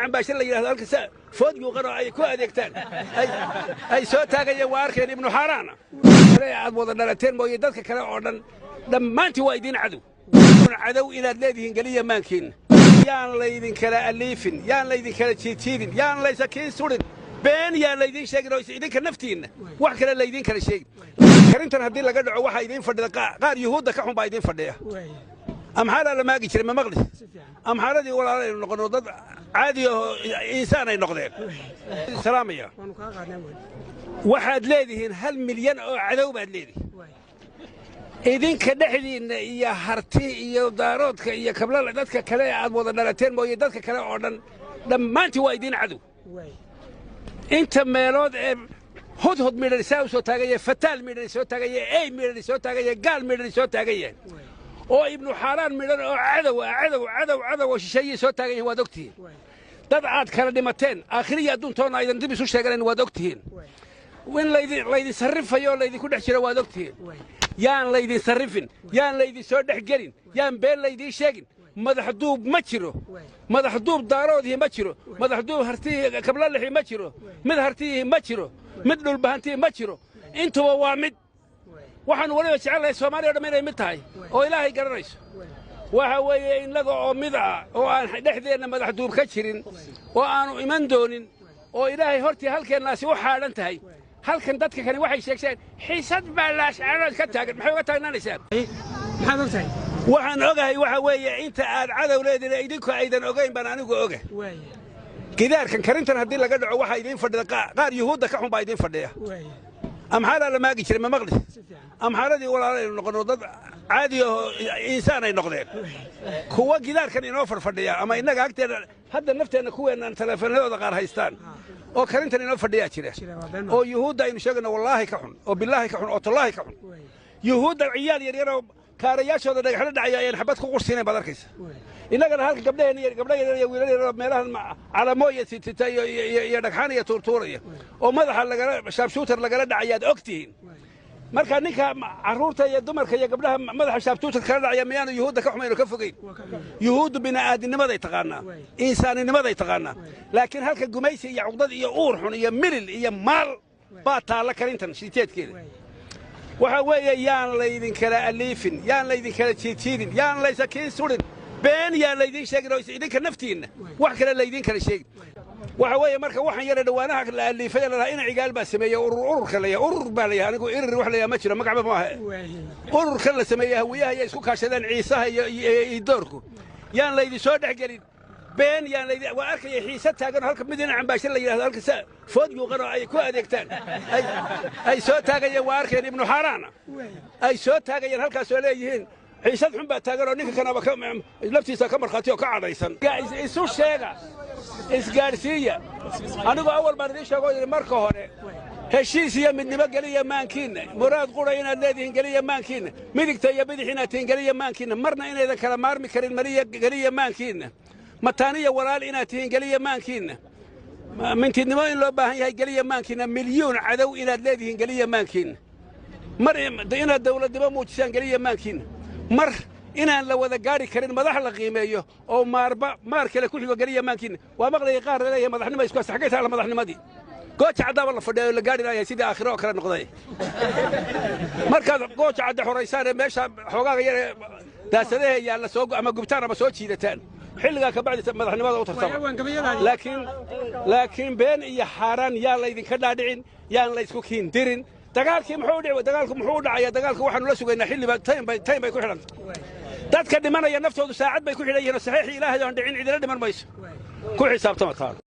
Cambaashe la yidhahdo halka sa food yuuqan oo ay ku adeegtaan ay soo taagayeen, waa arkeen ibnu xaaraana kale aad wada dhalateen mooye, dadka kale oo dhan dhammaantii waa idiin cadow. Cadow inaad leedihiin geliya maankiinna. Yaan laydinkala aliifin, yaan laydinkala jiidjiidin, yaan laysa kiin surin, been yaan laydiin sheegin oo idinka naftiinna wax kale laydiin kala sheegin. Karintan haddii laga dhaco, waxaa idiin fadhida qaar Yuhuudda ka xun baa idiin fadhiya. Amxaaraa la maagi jiray, ma maqlis? Amxaaradii walaalaynu noqono, dad caadi ahoo insaan ay noqdeen. Salaamaya, waxaad leedihiin 1 milyan oo cadow baad leedihiin idinka dhexdiinna, iyo Harti iyo Daaroodka iyo Kablala, dadka kale aad wada dhalateen mooye, dadka kale oo dhan dhammaantii waa idiin cadow. Inta meelood ee hudhud midhani saa u soo taaganya, fataal midhani soo taaganya, ey midhani soo taaganya, gaal midhani soo taagan yahay, oo ibnu xaaraan midhan oo cadow ah, cadow, cadow, cadow oo shisheeyii soo taagan yahin, waad ogtihiin. Dad aad kala dhimateen, aakhiriya adduuntoona aydan dib isu sheeganayn, waad ogtihiin. In laydin sarrifayo oo laydinku dhex jiro, waad ogtihiin. Yaan laydin sarrifin, yaan laydin soo dhex gelin, yaan been laydiin sheegin. Madaxduub ma jiro, madaxduub Daaroodihii ma jiro, madaxduub Hartihii Kablalixii ma jiro, mid Hartihii ma jiro, mid Dhulbahantihii ma jiro. Intuba waa mid. Waxaannu weliba jecelnahay Soomaaliya o dham inay mid tahay oo Ilaahay garanayso. Waxa weeye innaga oo mid ah oo aan dhexdeenna madaxduub ka jirin oo aannu iman doonin oo Ilaahay hortii halkeennaasi u xaadhan tahay. Halkan dadka kani waxay sheegseen xiisad baa Laascaanood ka taagan. Maxay uga taagnaanaysaa? Maxaad ogtahay? Waxaan ogahay waxa weeye inta aad cadow leedihin idinku aydan ogayn baan anigu oga. Gidaarkan karintan haddii laga dhaco, waxaa idiin fadhida qaar Yuhuudda ka xun baa idiin fadhiya. Amxaaraa la maagi jiray, ma maqlis? Amxaaradii walaalaynu noqono, dad caadi ahoo insaan ay noqdeen. Kuwa gidaarkan inoo fadhfadhiya ama innaga agteenna hadda nafteenna kuweennan taleefanadooda qaar haystaan oo karintan inoo fadhiyaa jira oo Yuhuudda aynu sheegayno wallaahi ka xun oo bilaahi ka xun oo tallaahi ka xun. Yuhuudda ciyaal yaryaroo kaarayaashooda dhagaxla dhacaya ayaan xabad ku qursiinayn baad arkaysa. Innagana halka gabdhaheen iyo gabdha yaryar iyo wiilal yaryaroo meelahan calamooya sitita iyo dhagxaan iyo tuurtuuraya oo madaxa lagala sharpshooter lagala dhacayaad og tihiin. Marka ninka carruurta iyo dumarka iyo gabdhaha madaxa sharpshooter kala dhacaya miyaanu Yuhuudda ka xumayn oo ka fogeyn? Yuhuuddu bini'aadinimaday taqaanaa, insaaninimaday taqaanaa, laakiin halka gumaysi iyo cuqdad iyo uur xun iyo milil iyo maal baa taalla karintan shiteedkeeda. Waxa weeye yaan laydinkala aliifin, yaan laydinkala jiidjiidin, yaan laysa kiin surin, been yaan laydiin sheegin oo idinka naftiinna wax kale laydiin kala sheegin. Waxa weeye marka waxaan yara dhowaanaha la aliifay la dhahaa ina Cigaal baa sameeyey urur, ururka la yahay urur baa la yahay. Anigu irir wax la yahay ma jiro, magacba ma aha. Ururkan la sameeyey Hawiyaha iyo isku kaashadeen Ciisaha iyo Idoorku, yaan laydin soo dhex gelin, been yaan laydin. Waa arkaya xiise taagan oo halka mid ina Cambaashe la yidhahdo halka sa food yuuqan oo ay ku adeegtaan ay soo taagayeen, waa arkeen ibnu xaaraana ay soo taagayeen halkaasoo leeyihiin xiisad xun baa taagan oo ninka kanaba laftiisa ka markhaati oo ka cadhaysan. Isu sheega, isgaadhsiiya. Anigu awal baan idiin sheego yidhi marka hore heshiis iyo midnimo geliya maankiinna, muraad qura inaad leedihiin geliya maankiinna, midigta iyo bidix inaad tihiin geliya maankiinna, marna inaydan kala maarmi karin mariya geliya maankiinna, mataaniya walaal inaad tihiin geliya maankiinna, mintiidnimo in loo baahan yahay geliya maankiinna, milyuun cadow inaad leedihiin geliya maankiinna, mar inaad dawladnimo muujisaan geliya maankiinna, mar inaan la wada gaari karin madax la qiimeeyo oo maarba maar kale ku xigo geliya maankiinna. Waa maqlayay qaar leeyahay madaxnimo isku xaggay taala madaxnimadii? Gooja Caddaaba la fadhiya oo la gaari layahay sidii aakhiro oo kale noqday. Markaad Gooja Cadde xoraysaan ee meesha xoogaaga yar ee daasadaha yaalla soo ama gubtaan ama soo jiidataan, xilligaa ka bacdi madaxnimada u tartama. Laakiin been iyo xaaraan yaan laydinka dhaadhicin, yaan laysku kiindirin. Dagaalkii muxuu dhici? Dagaalku muxuu u dhacayaa? Dagaalku waxaanu la sugaynaa xilliba taym bay ku xidhantay. Dadka dhimanaya naftoodu saacad bay ku xidhan yihiin oo saxiixii Ilaahay oon dhicin cidina dhiman mayso. Ku xisaabtama taalo.